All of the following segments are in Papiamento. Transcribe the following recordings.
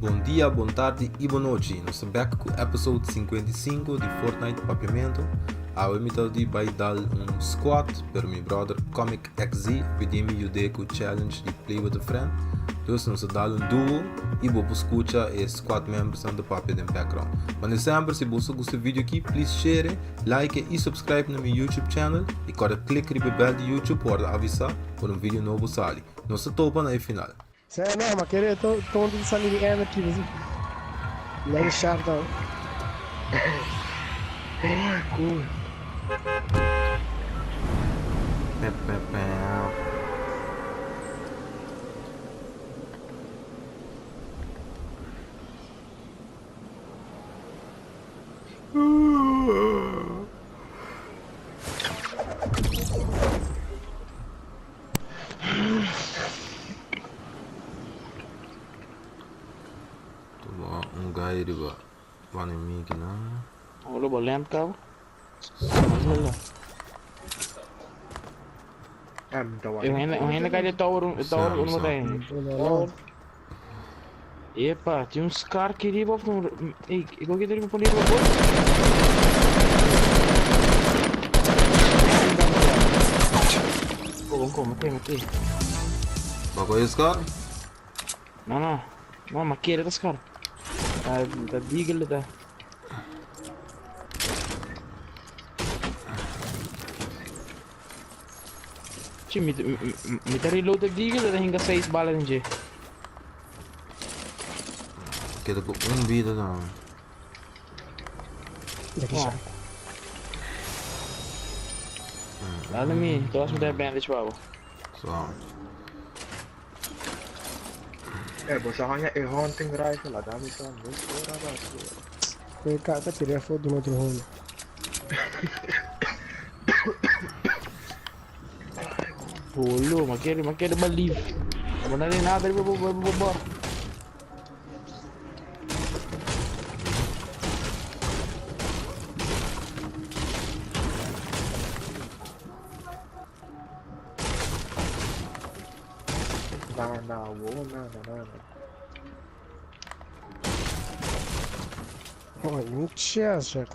Bon dia, bon tardi y bon nochi. Nos ta back cu episode 55 di Fortnite Papiamento. Awe mi ta di bai dal un squad, pero mi brother Comic XZ a pidi mi yud'é cu challenge di Play with a Friend. Dus nos a dal un duo y bo por scucha e squad membersnan ta papia den background. Mane semper si boso gusta e video aki, please share, like y subscribe na mi YouTube channel y corda click riba e bell di YouTube pa wordo avisa ora un video nobo sali. Nos ta topa na e final. Sè no, ma kere to tonto ta sali di energy besi. Nan sharp dan. Ay, cool. Pe pe pe. Tuma un guy riba banda mi kinan. Olo bo lamp cabo. Un hende cai de tower, un tower uno bota hende. Epa, tin un scar ki riba of un Ey, ik ook riba pon riba bot. Kom, kom, mate, mate. Bako e scar? No, no. No, ma kere ta scar. Ta, ta deagle ta. Chi, mi, mi, mi ta reload e deagle, ta hinga 6 bala den dje. Keda ku un vida dan. Jackie Chan. Dale mi, todas mi ta bandage pa bo. So. Eh, bo sa haña e hunting rifle, laga mi sa mes ora ba. Kue kaka tira foto di un otro hende. Bolo, ma kere, ma kere believe. Ma no hay nada, bo, bo, bo, bo, bo. Na na wo na na na na. Oh, un chest, Jack.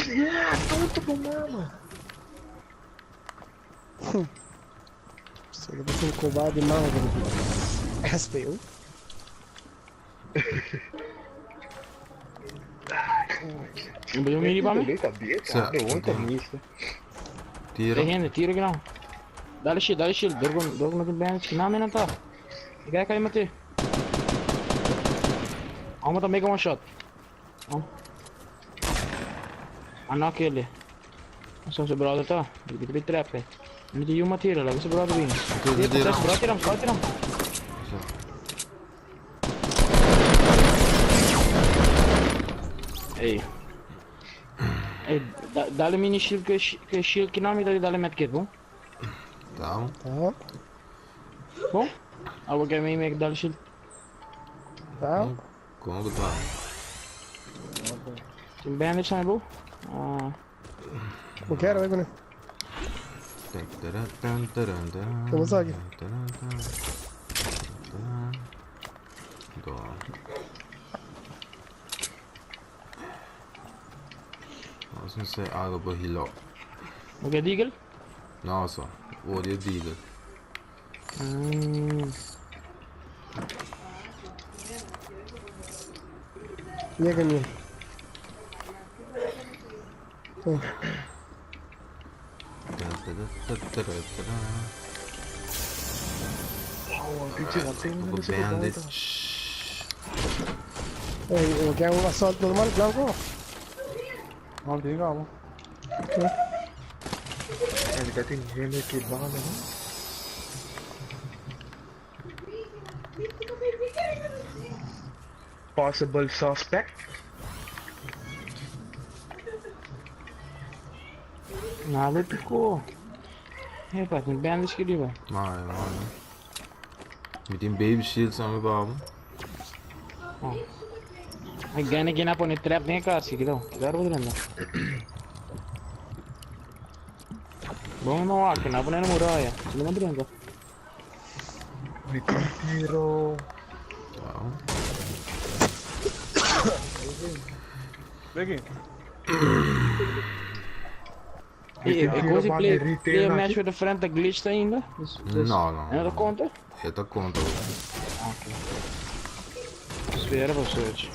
Yeah, tonto bo mama. Só que você cobar de mão, SPU. Un un mini pa mi? Tiro. Tem gente, tiro aqui não. Dale shield, dale shield. Dorgo, dorgo no tem bandage. Não, não tá. Kaya kayo mati. Vamos também com one shot. Oh. Ano kill eh. Saan si brother to? Hindi kita trap eh. Hindi yung matira lang. Si brother win. Tira, tira. Bro, tira, bro, tira. So. Ey. Ey, da, dale mini shield ke ke shield kinami dale dale medkit, bom? Tá. Tá. Bom? Algo que me make dale shield. Tá. Como que tá? Tem bandage na bom? Ah, Não quero, vai, né? Vamos aqui. Do. Vamos sei algo para heal up. okay, Deagle? Nossa, odio Deagle. Llega mi. Oh, Oh, pinche gato, Poco bandage. Ey, o quer um assalto normal, blanco? No, digamos. El gato tiene que va, ¿no? Possible suspect? Nada picou. Epa, tem bandage aqui, velho. Mano, mano. Me tem baby shield sabe babo. Ay, gana gina pone trap nem casa, aqui não. Agora vou dentro. Bon no aki, na pone na muraya. Si no brinca. Mi tin tiro. Wow. Biggie. Mi E, tin e tiro cosa banda play, retail play a match aki. with a friend that glitched ainda? Dus, dus, No, no. En dat conta? E ta conta. Ok. Spera pa search.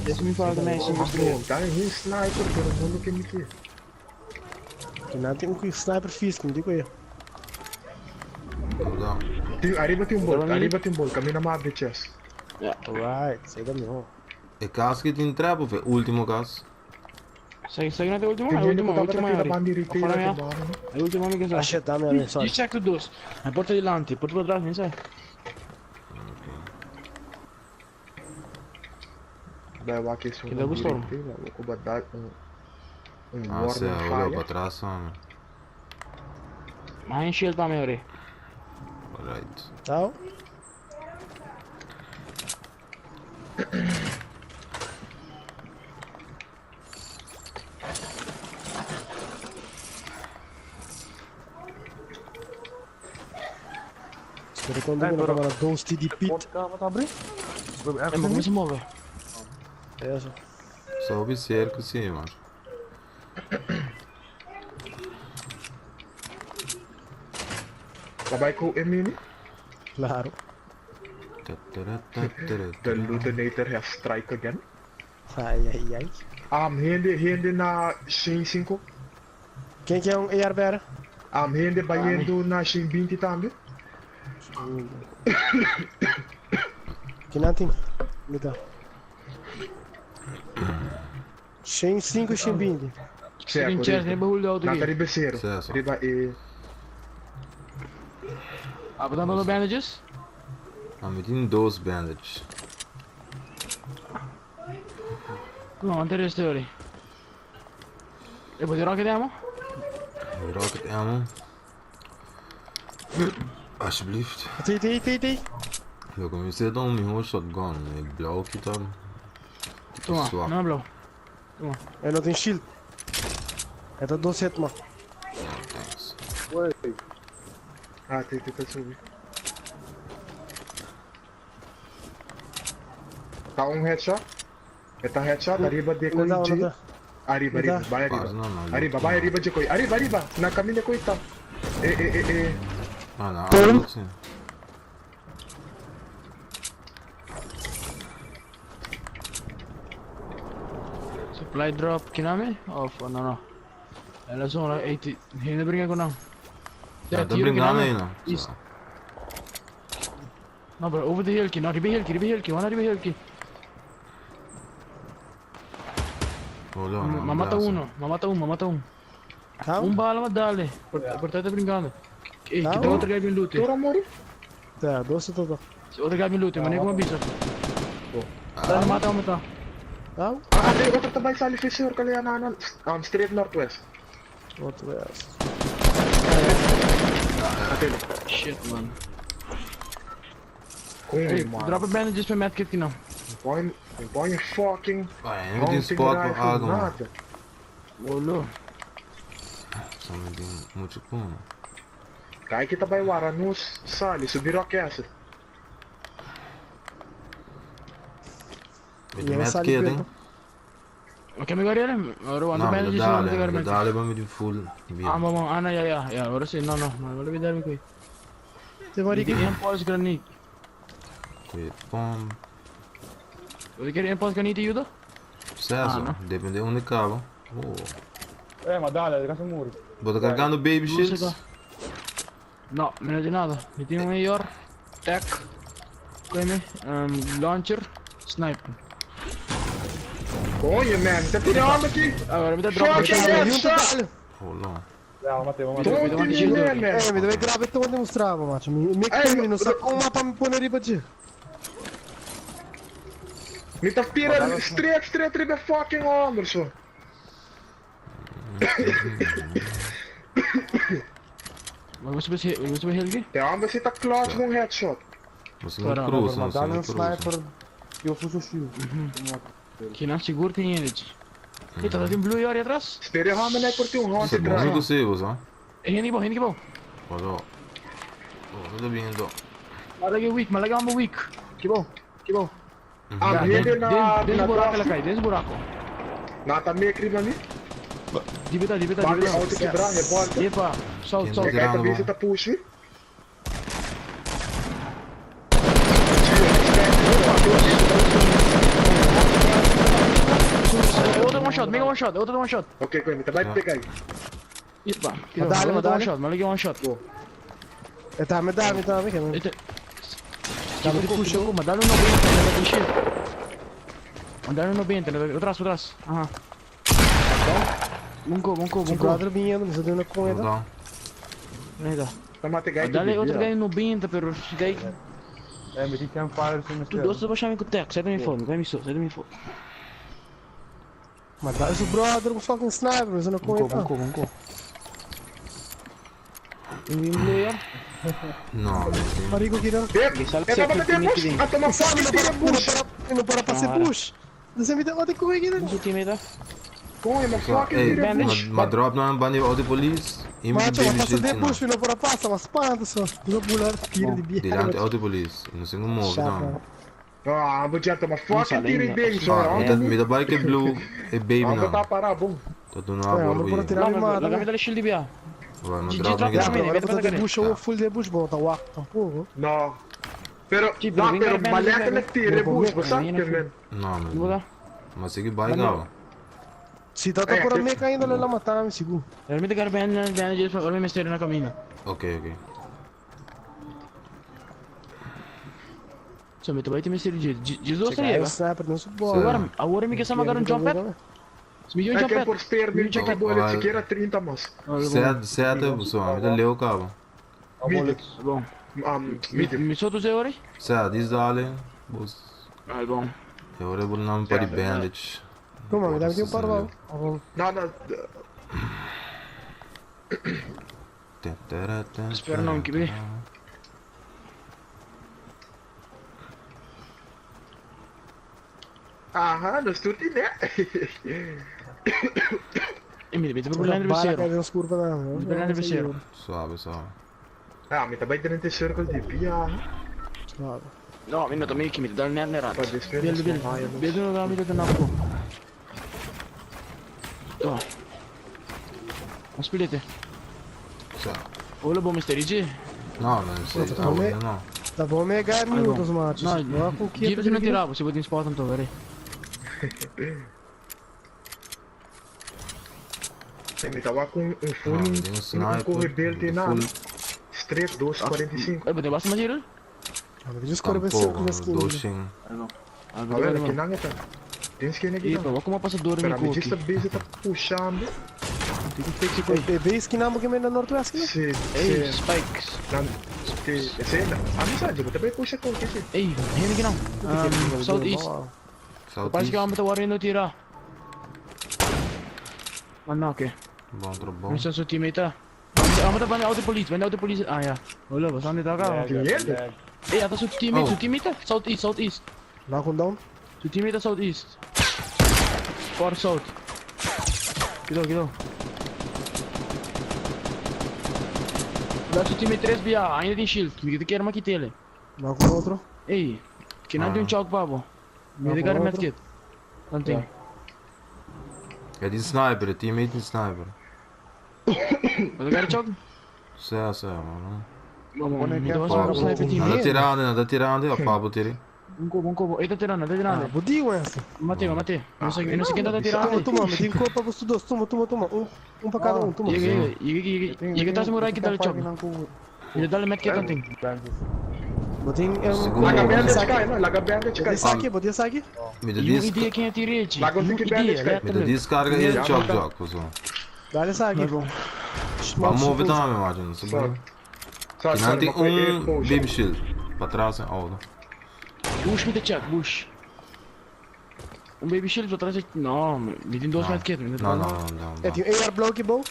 Esse me fala também, 5 Ah, estrelas. bom, dai un sniper, pero no lo que mi ke. Que não tem um sniper físico, não digo eu. Hold on. Tin, ariba tin un bol, Dame ariba tin un bol, camina ma abri chest. Alright, sei da meu. E cas que tin trap of e ultimo cas? Segue, segue na última, Tin é hende última, ku tabata última, tira Yuri. bandi retail Fala aki minha. banda, no? É última que Ah, sai. shit, dá minha, sorry. Diz check dos. A porta dilante, porta para trás, nem sai. Bai wak esun Que dá di gosto. retail, awor ku ba dal un un Ah, se, warning olhou fire. para trás, homem. Maar een shield pa mi, Yuri. Alright. Tchau. Espero quando Ei, eu pero- agora 2 TD pit. Porta wat abri? É, mas como se move? É isso. Só observe que sim, mano. Ba bai ku e mini? Claro. The Lutenator has strike again. Ai, ai, ai. Hende, hende na Shin 5. Quem que é um AR Vera? Hende bayendo na Shin 20 tambe. Que não tem. Me dá. Shen 5 e Shen 20. Sim, Tem chest, tem baúl de auto Na aqui. riba zero. Certo. Riba e Ah, botando bandages? Ah, mi tin 2 bandage. No, antes de Yuri. E poi rocket ammo? Rocket ammo. Alsjeblieft. T, T, T, T. Look, mi zit dan mijn shotgun. Ik blauw kita. Toma, Swap. não é blow. Eu não tenho shield. É da 12 hit, mano. Thanks. Ah, tem tem subi. Tá um headshot. Eta headshot, arriba de Não dá, não coi dá. Arriba, Não arriba, dá. vai arriba. Quase não, não. Arriba, vai arriba de coi. Arriba, arriba. Na caminho coi tá. E, e, e, e. Ah, não. Ah, sim. Supply drop, que nome? Off, oh, no, no. Ela sono 80. Hindi brinca con no. Ja, dat bringt aan een. Is- No, pero over the hill, ki, no, riba hill, ki, riba hill, ki, wana riba hill, ki. Hold on. Ma mata uno, ma mata un, ma mata un. Tá? Un bala, ma dale. Portate brincando. Ehi, Tá che bom. outro guy in loot. Tora mori? Tá, 12 total. Outro guy in loot, ma ne come avviso. Dale, mata, mata. Tá? Ah, tem outro também sali fisher kali na na straight northwest. Outro é. Atelo. Shit, man. Kom, Hey, man. drop a bandages per medkit, ki no. Põe, põe fucking Vai, eu tenho hunting spot para rifle, água, mano. nada. Olô. Só me tem muito bom. Cai que tá vai wara nos sali, subir orquestra. Met E de eu saí medkit, hein? Ok, mi guarda, ora quando No, mi bandages sono dale, di mi dale, ma mi di full. Via. Ah, ma ma, ah, no, ja, ja, ja, ora sì, no, no, ma volevo vedermi qui. Tem uma Mi rica. di impulse granit. Qui, pom. Vuoi che impulse granit aiuto? Sucesso, Ah, no. depende onde cavo. Oh. Eh, ma dale, cazzo muri. Vou carregando baby Non so shields. qua. No, meno di nada. Mi tiene un miglior. Tech. Come? Launcher. Sniper. Põe, man, tá tirando aqui. Allora, mi dà drop. Fucking headshot. Hold on. Ja, Matteo, Matteo. Don't davanti me, shield. man. É, me deve grave então onde mostrava, macho. Me me Ei, me não mas- sei como para me pôr riba de. Me tá tirando straight, straight riba fucking Anderson. Ma come si come si Helgi? Tem uma você tá clutch com headshot. Você não Caramba, cruza, Ma você dale não un cruza. sniper. Io fuso shield. Che non sicuro ti niente. Che t'ha dato un blu iori atrás? Espere homem né por ter um Você hunting é muito rifle. possível, só. E hende bo, hende bo. Wado. Oh, no ta biniendo. Malaga weak, malaga amo weak. Kibo, kibo. Ah, hende na Den na buraco la drop. cai, den buraco. Na ta me kriba mi. Dibita, dibita, Bandi dibita. auto quebrar, revolta. Epa, south, Quem south. E kaya Tirando, tabi bom. sa tapushi. Otro one shot, mega one shot, otro one shot. Ok, koe, mi ta bai pega aí. Epa, Madale, one madale. shot, malaga one shot. E dame, dame, dame, che non... Ete. Dame di push. Ma dale uno 20, ne da shield. Ma dale uno 20, ne da atrás, atrás. Aha. Bunko, bunko, Su bunko. brother vindo, mi sta dando con Hold eta. on. Neda. Ta mate gai Dale otro guy 90 pero guy Eh, met die campfires in mijn tu dois tu baixar com tech, sai da minha forma, vai me so, sai da minha forma. Ma dai su brother un fucking sniper, mi sono con Bunko, eta. bunko, bunko. Un player. No, mi Marico chi non... E ta mate push. A toma fucking tira push. Non para passare Ah, push. Non si mi da come chi Non so teammate. Koe, ma fucking Hey, tira ma, push. ma drop na bandi auto police. Imi Macho, ma baby passa shield de no. push, non para passa, ma spanta so. Non bular tiro di via. Dilante auto police. Non si muove no. Ah, but ja, ma fucking tira bem, so. Ah, mi da bike blue e baby Ah, no. ta para bom. Ta do na Eh, ma borbo. pure tirare in mano. La gamma shield di via. Vai, ma G- drop drop na na che. mene. Ora potete push o full de push, boh, ta wa, tampoco. No. Pero, Sì, pero no, venga pero bene, maleta bene. na tira push, bo sa Bene, che men. No, Guarda. ma. Ma se che bike gava. Si tá Eh, por che- me caindo la matame, sicuro. Veramente che bene, bene, ora mi stai na cammina. Ok, ok. Insomma, tu vai ti messi di Gesù Cioè, stai è un sniper, non so Sì. boh. Agora, agora mi che sa magari un jump pad. Mi un É jump que pad. por spear mi Mi che jump bolle pad. siquiera 30 mas. Sete, sete, so, mi da leo cavo. Mid, Bom. mid. Mi sotto sei ore? Sete, dis dale. Bos. Ah, bom. E ora vou não para di bandage. Come, mi dai un par va. No, no. Spero non che be. Aha, no stuti né. E mi deve Una problema bala del che zero. non scurva da. Problema del zero. Suave, suave. Ah, mi tabay din yung circle di via. No, mi noto mi che mi dà il nerd Pa rat. disfere. Bel bel. Vedo da mi da napo. Oh. Aspirete. Sete. Hola, bom mister G. No, non sei, Guarda, no, come- no. Da bom me gai minuto, macho. No, No, con chi Giro non tiravo, si può in spot tanto vero. Mi tawa kung un No, full tem um un sniper. corredor de na Full strip 245. Eh, but basta ma giro? Ma giusto scorre per tampoco, una skin. doshing. A ver, kinang ito. Din skin E kita. pa, come passa due Pero mi mi just cuochi. busy ta pushando. E vedi skin amo che me na northwest? Si, Ehi, si, spikes. nan, si, si, ano sa, di ba tabay pusha ko kasi. Ehi, vieni che no. South East. Parece che Southeast. abbiamo guarito tira. Ma no che. Bom, troppo bom. Non so teammate. Ah, ma vanno auto police, vanno auto police. Ah ja. Hola, was aan dit daar? Niente. Ehi, adesso teammate, Oh. su teammate. South East, South East. Knock one down. Su teammate South East. Far South. Chiudo, chiudo. Adesso teammate 3 BA, ainda tem shield. Mi che ma chi tele. Knock un altro. Ehi, che non Ah. di un choke babo. Mi No, regalo con altro. medkit. Something. Ja, die sniper, de teammate die sniper. Wat ga je choke? Sì, sì, mano. Mamma mia, dove Ah, sono sniper Non team? da tirare, non da tirare, a Pablo tiri. Un colpo, un colpo. Ehi, tirando, tirando. Ah, bodi questo. Matteo, Matteo. Non so, non so chi è andato a Toma, tirare. toma, metti in colpa questo dos, toma, toma, toma. Un per cada un, toma. Je je je gaat samurai kita choke. Je dal medkit something. Bodi in Sicuro. Laga bandage Saki. kai, no? Laga bandage Bodi kai. saki, bodi saki. Mi da Io dis idea che ti regi. Ma con che bandage kai? mi da discarga e Ja, choc ma- joc, così. Dale saki. Ma muove também, immagino, se Sorry. bom. Sorry, Kinanti sorry, ma un e push. baby shield. Pa trás em auto. Bush met de check, bush. Un baby shield wat er No, mi din dos medkit. No, no, no, no. E ti AR blocchi bow?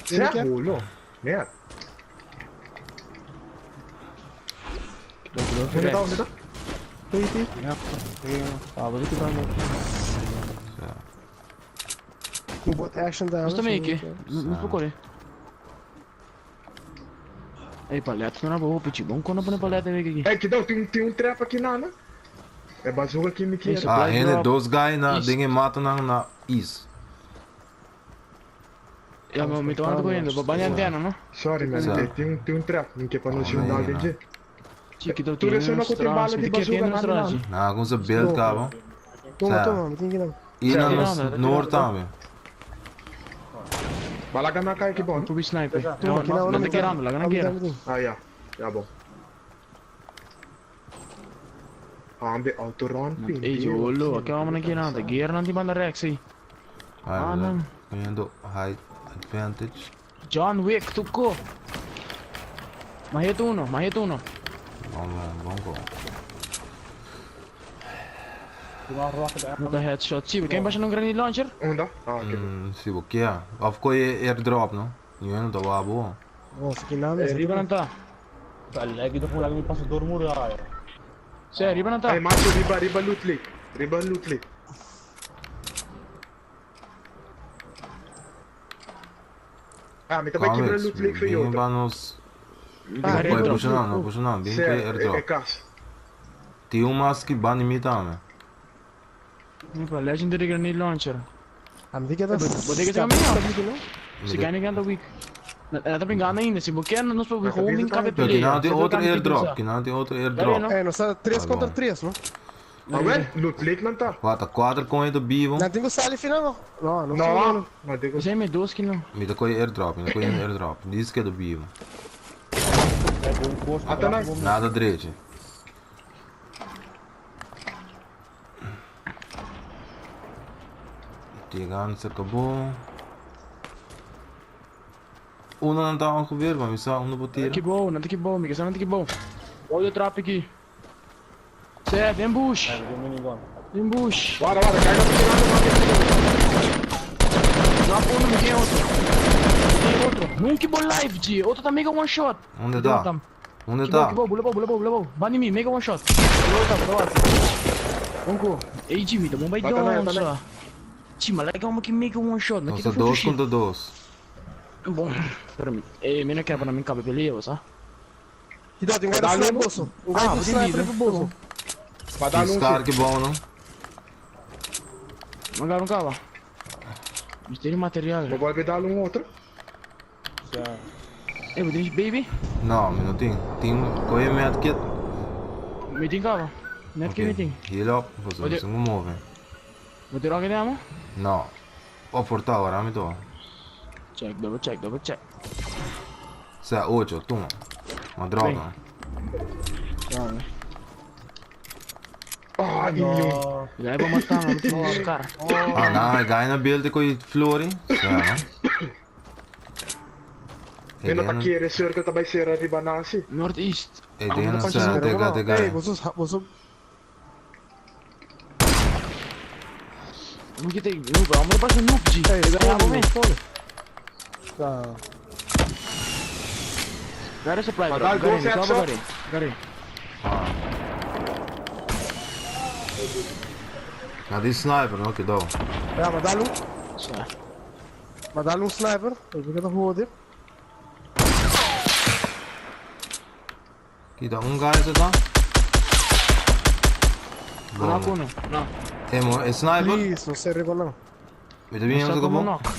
Sì, bulo. Net. Onde tá, onde tá? Vedi? Ah, wat ik dan? Un po' action da. Questo me che? Non può correre. Ey palet no na bo hopi chi. Bon kono pone palet den wiki aki. Ey kidao tin tin un trap aki nana. E bazooka aki mi kier. Ah hende dos guy na den e matanan na east. Ya ma mi ta wanta cogiendo pa banda antena no. Sorry man tin tin un trap mi ke pa nos yun dal den dje. Chi kidao Tur tin esuna un ku tin bala straatje. di Mi kier bazooka tin un nana straatje. nana. Nan a kumsa build caba. Toma, Sa. toma, mi tin kinan. I na Tira nos anda, tira noord anda. tambe. Bala gana kai ki bon. Pubi sniper. Toma, No, kinan no ora te mi kier ta. anda, laga nan Mi kier. ta, mi tin. Ah ya, ya bon. Hambe auto rond pin. Ey, jolo, a ke nan kier anda? Gear nan tin banda rechts ey. Ah, Ah, nan. Poniendo height advantage. John Wick, tuko. Mahit uno, mahit uno. Bon, bon, bon ko. No ta headshot. Si, ken basha un grenade launcher? Unda? Ah, oké. Si bo kier. Of koe airdrop, no? Ni no ta wabo. No, si kinan. Eh, riba nan ta. Si, riba nan ta. Hey, macho, riba, riba loot lake. Riba loot lake. Ah, mi ta bai kibra Comics, loot lake for bin jou. pa nos. Ah, Poi airdrop. pusha nan, no pusha nan, bin Sê, pe é, é airdrop. cas. Tin un mas ki banda mi tambe. Epa, legendary grenade launcher. Ah, mi tin ke ta. Bo tin ke sa mi, Si Mi gana gana weak. Na ta pingando ainda, si bo kier nos por gewoon bin kabe Pero pelea. ki nan tin Se otro bo airdrop, ki nan tin otro airdrop. no? Eh, nos ta 3 Ah, contra bom. 3, no? Ah, wel, loot lake nan ta. Wata, 4 kon ta bibo. Nan tin ku sali final, no? No, no. No, no digo. Zijn met doos kilo. Mi ta koe airdrop, mi ta koe airdrop. Diz que é do bibo. Ata nan. Nada direito. Tigano se acabou. Uno não tá ongeveer, maar mi sa uno Que botira. bom, não que bom, mica, não que bom. Olha o trap aqui. Cê, vem bush. Vem bush. Bora, bora, cai na Não uno, me tem outro. Tem outro. Nunca bom live, G. Outro tá mega one shot. Onde tá? Onde Que bom, tá? que bom, bula bom, bula bom, bula bom. Bani me, mega one shot. Bula bom, bula bom. Onko, ei Jimmy, tá bom vai Bata na, bata dança. Ti, mas like uma que mega one shot. Não Nossa, 2 contra 2. Bom, pera me. Ei, me não quer para mim cabe pelea, sabe? Cuidado, tem um guy de sniper bolso. Um guy Ah, de vou sniper entender. pro bolso. Pa dar um Scar que bom, não? Mandaram cava. Mistério material. Vou volver dar um outro. Ei, vou ter baby. Não, mi não tem. Tem koe medkit. Meeting cava. Net que meeting. Heal up, você não Olha- se move. Vou ter alguém demo? No. Ho portato ora, mi to. Check, double check, double check. Se 8, toma. Ma droga. Ah, inho. Ele vai matar, não tem os cara. Ah, no, guy na build coi flori. Sì, no? Mi no ta kiere circle ta bai ser riba nasi. Northeast. E dena sa tega tega. Ei, você, você. Não que tem noob, vamos para noob, G. Ei, Ganhava spawn, me. spawn. Tá. Gare supply Ma drop. dai, Gare, go, só Sexo. gare. Gare. Ma di sniper, no? Che do. Ja, maar daar Só. Maar daar sniper. Ik weet het nog hoe dit. Chi da un guy se da? Não, Buono. não. Não. E mo e sniper? Please, não sei riba não. Mi te viene Só un como secondo? knock.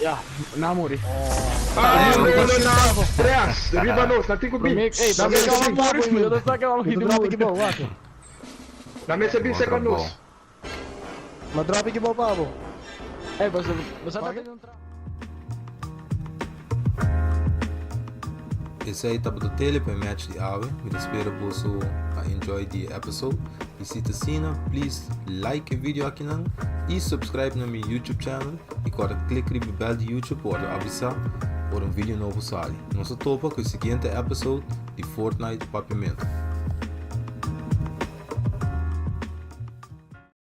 Ja, na muri. Ah, no, no, no. Tres. Riba nos, na tico bi. Ei, Na dá mesa pra bi. muri, eu tô só que eu Ik drop ik bal, wacht. Na mesa bi second nos. Maar drop ik bal, Pablo. Ei, você você tá tendo um tra... Esey tabata tele pa e match di awe. Mi ta spera boso a enjoy di e episode. Y si ta asina, please like e video akinan y subscribe na mi YouTube channel y corda click riba e bell di YouTube pa wordo avisa ora un video nobo sali. Nos ta topa cu e siguiente episode di Fortnite Papiamento.